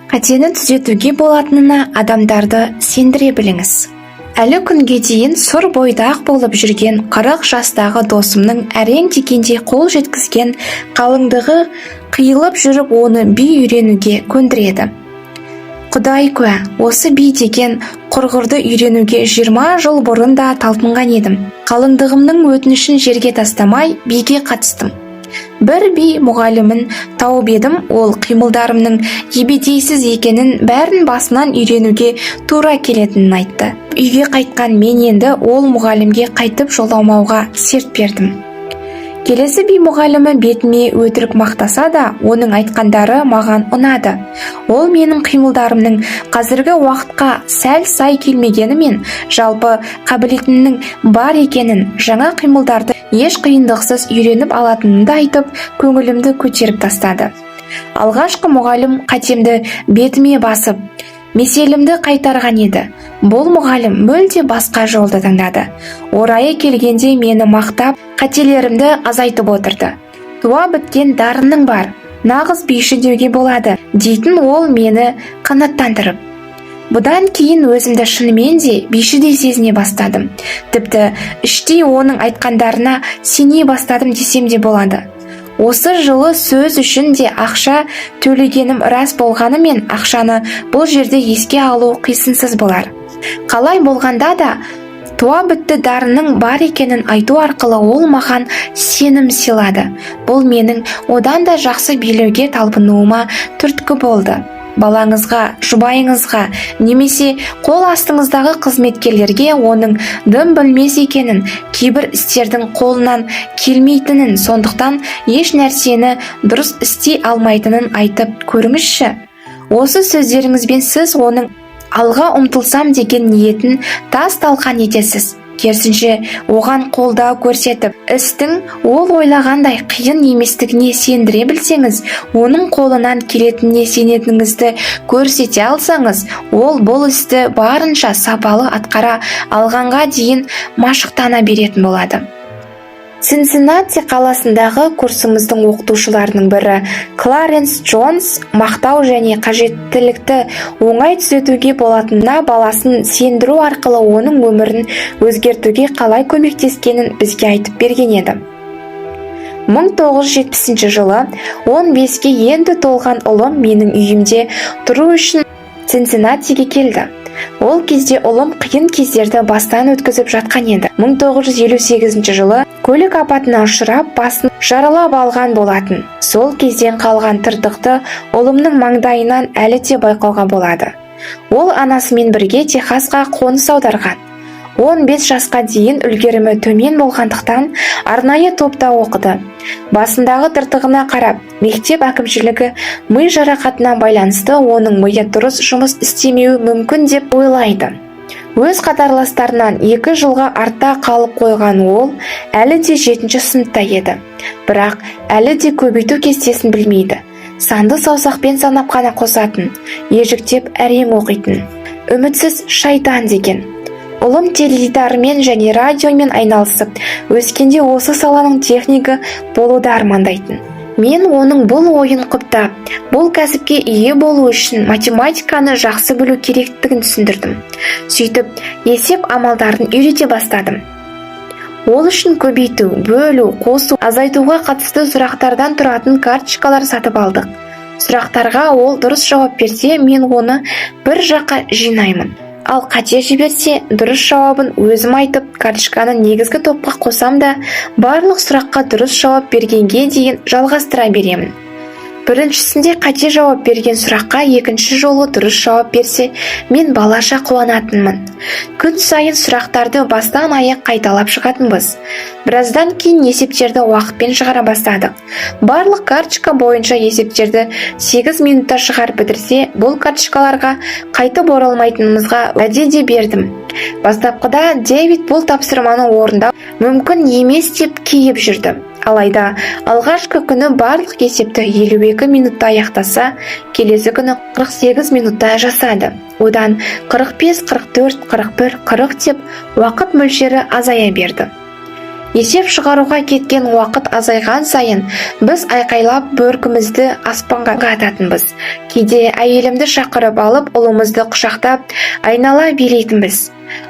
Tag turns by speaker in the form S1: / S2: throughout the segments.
S1: Қатені түзетуге болатынына адамдарды сендіре біліңіз. Әлі күнге дейін сұр бойдақ болып жүрген 40 жастағы досымның әрең дегенде қол жеткізген қалыңдығы қиылып жүріп оны би үйренуге көндіреді. Құдай куә, осы би деген құрғырды үйренуге 20 жыл бұрын да талпынған едім. Қалыңдығымның өтінішін жерге тастамай, биге қатыстым. Бір би мұғалімін тауып едім, ол қимылдарымның ебедейсіз екенін, бәрін басынан үйренуге тура келетінін айтты. Үйге қайтқан мен енді ол мұғалімге қайтып жоламауға серт бердім. Келесі би мұғалімі бетіме өтірік мақтаса да, оның айтқандары маған ұнады. Ол менің қимылдарымның қазіргі уақытқа сәл сай келмегенімен, жалпы қабілетімнің бар екенін, жаңа қимылдарды еш қиындықсыз үйреніп алатынымды айтып, көңілімді көтеріп тастады. Алғашқы мұғалім қатемді бетіме басып, меселімді қайтарған еді. Бұл мұғалім мүлде басқа жолды таңдады. Орайы келгенде мені мақтап, қателерімді азайтып отырды. «Туа біткен дарының бар, нағыз биші деуге болады», – дейтін ол мені қанаттандырып. Бұдан кейін өзімді шынымен де бишідей сезіне бастадым. Тіпті іштей оның айтқандарына сене бастадым десем де болады. Осы жылы сөз үшін де ақша төлегенім рас болғанымен, ақшаны бұл жерде еске алу қисынсыз болар. Қалай болғанда да, туа бітті дарынның бар екенін айту арқылы ол маған сенім сыйлады. Бұл менің одан да жақсы билеуге талпынуыма түрткі болды. Балаңызға, жұбайыңызға немесе қол астыңыздағы қызметкерлерге оның дым білмес екенін, кейбір істердің қолынан келмейтінін, сондықтан еш нәрсені дұрыс істей алмайтынын айтып көріңізші. Осы сөздеріңізбен сіз оның алға ұмтылсам деген ниетін тас талқан етесіз. Керісінше, оған қолдау көрсетіп, істің ол ойлағандай қиын еместігіне сендіре білсеңіз, оның қолынан келетініне сенетініңізді көрсете алсаңыз, ол бұл істі барынша сапалы атқара алғанға дейін машықтана беретін болады. Цинциннати қаласындағы курсымыздың оқытушыларының бірі Кларенс Джонс мақтау және қажеттілікті оңай түзетуге болатынына баласын сендіру арқылы оның өмірін өзгертуге қалай көмектескенін бізге айтып берген еді. 1970 жылы 15-ке енді толған ұлым менің үйімде тұру үшін Цинциннатиге келді. Ол кезде ұлым қиын кездерді бастан өткізіп жатқан еді. 1958 жылы көлік апатына ұшырап, басын жаралап алған болатын. Сол кезден қалған тыртықты ұлымның маңдайынан әлі де байқауға болады. Ол анасымен бірге Техасқа қоныс аударған. 15 жасқа дейін үлгерімі төмен болғандықтан, арнайы топта оқыды. Басындағы тыртығына қарап, мектеп әкімшілігі ми жарақатына байланысты оның миы дұрыс жұмыс істемеуі мүмкін деп ойлайды. Өз қатарластарынан 2 жылға артта қалып қойған ол әлі де жетінші сыныпта еді, бірақ әлі де көбейту кестесін білмейді. Санды саусақпен санап қана қосатын, ежіктеп әрең оқитын. Үмітсіз шайтан деген. Ұлым теледидармен және радиомен айналысып, өскенде осы саланың технигі болуды армандайтын. Мен оның бұл ойын құптап, бұл кәсіпке ие болу үшін математиканы жақсы білу керектігін түсіндірдім. Сөйтіп, есеп амалдарын үйрете бастадым. Ол үшін көбейту, бөлу, қосу, азайтуға қатысты сұрақтардан тұратын карточкалар сатып алдық. Сұрақтарға ол дұрыс жауап берсе, мен оны бір жаққа жинаймын. Ал қате жіберсе, дұрыс жауабын өзім айтып, карточканы негізгі топқа қосам да, барлық сұраққа дұрыс жауап бергенге дейін жалғастыра беремін. Біріншісінде қате жауап берген сұраққа екінші жолы дұрыс жауап берсе, мен балаша қуанатынмын. Күн сайын сұрақтарды бастан аяқ қайталап шығатынбыз. Біраздан кейін есептерді уақытпен шығара бастадық. Барлық карточка бойынша есептерді 8 минутта шығарып бітірсе, бұл карточкаларға қайтып оралмайтынымызға уәде де бердім. Бастапқыда Дэвид бұл тапсырманы орындау мүмкін емес деп кейіп жүрді. Алайда алғашқы күні барлық есепті 52 минутта аяқтаса, келесі күні 48 минутта жасады. Одан 45, 44, 41, 40 деп уақыт мөлшері азая берді. Есеп шығаруға кеткен уақыт азайған сайын біз айқайлап, бөркімізді аспанға ататынбыз. Кейде әйелімді шақырып алып, ұлымызды құшақтап, айнала билейтінбіз.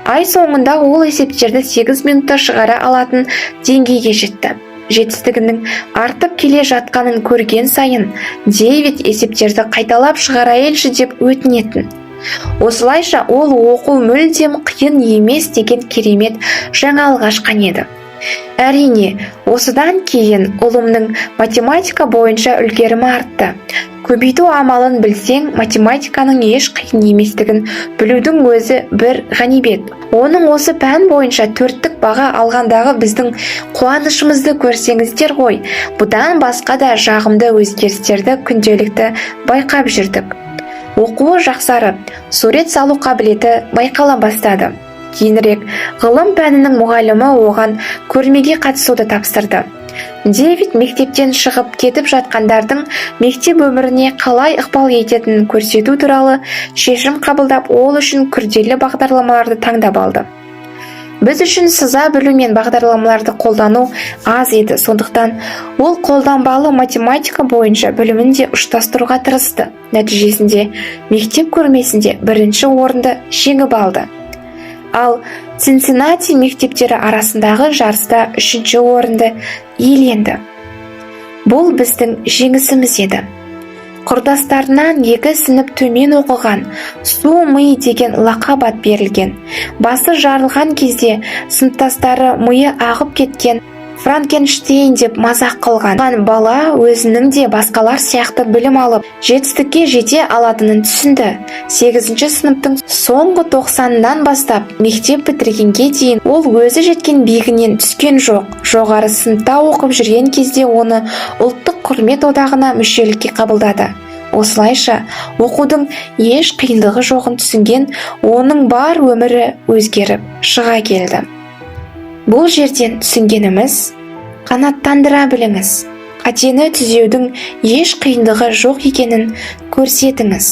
S1: Ай соңында ол есептерді 8 минутта шығара алатын деңгейге жетті. Жетістігінің артып келе жатқанын көрген сайын Дэвид есептерді қайталап шығарайыншы деп өтінетін. Осылайша ол оқу мүлдем қиын емес деген керемет жаңалық ашқан еді. Әрине, осыдан кейін ұлымның математика бойынша үлгерімі артты. Көбейту амалын білсең, математиканың еш қиын еместігін білудің өзі бір ғанибет. Оның осы пән бойынша 4-тік баға алғандағы біздің қуанышымызды көрсеңіздер ғой. Бұдан басқа да жағымды өзгерістерді күнделікті байқап жүрдік. Оқуы жақсарып, сурет салу қабілеті байқала бастады. Кейінірек ғылым пәнінің мұғалімі оған көрмеге қатысуды тапсырды. Дэвид мектептен шығып кетіп жатқандардың мектеп өміріне қалай ықпал ететінін көрсету туралы шешім қабылдап, ол үшін күрделі бағдарламаларды таңдап алды. Біз үшін сыза білу мен бағдарламаларды қолдану аз еді, сондықтан ол қолданбалы математика бойынша білімін де ұштастыруға тырысты. Нәтижесінде мектеп көрмесінде бірінші орынды жеңіп алды. Ал Цинциннати мектептері арасындағы жарыста 3-ші орынды иеленді. Бұл біздің жеңісіміз еді. Құрдастарынан 2 сынып төмен оқыған, су ми деген лақап ат берілген. Басы жарылған кезде сыныптастары миы ағып кеткен Франкенштейн деп мазақ қылған бала өзінің де басқалар сияқты білім алып, жетістікке жете алатынын түсінді. 8-ші сыныптың соңғы 90-нан бастап мектеп бітіргенге дейін ол өзі жеткен биігінен түскен жоқ. Жоғары сыныпта оқып жүрген кезде оны ұлттық құрмет одағына мүшелікке қабылдады. Осылайша оқудың еш қиындығы жоғын түсінген оның бар өмірі өзгеріп шыға келді. Бұл жерден түсінгеніміз: қанаттандыра біліңіз, қатені түзеудің еш қиындығы жоқ екенін көрсетіңіз.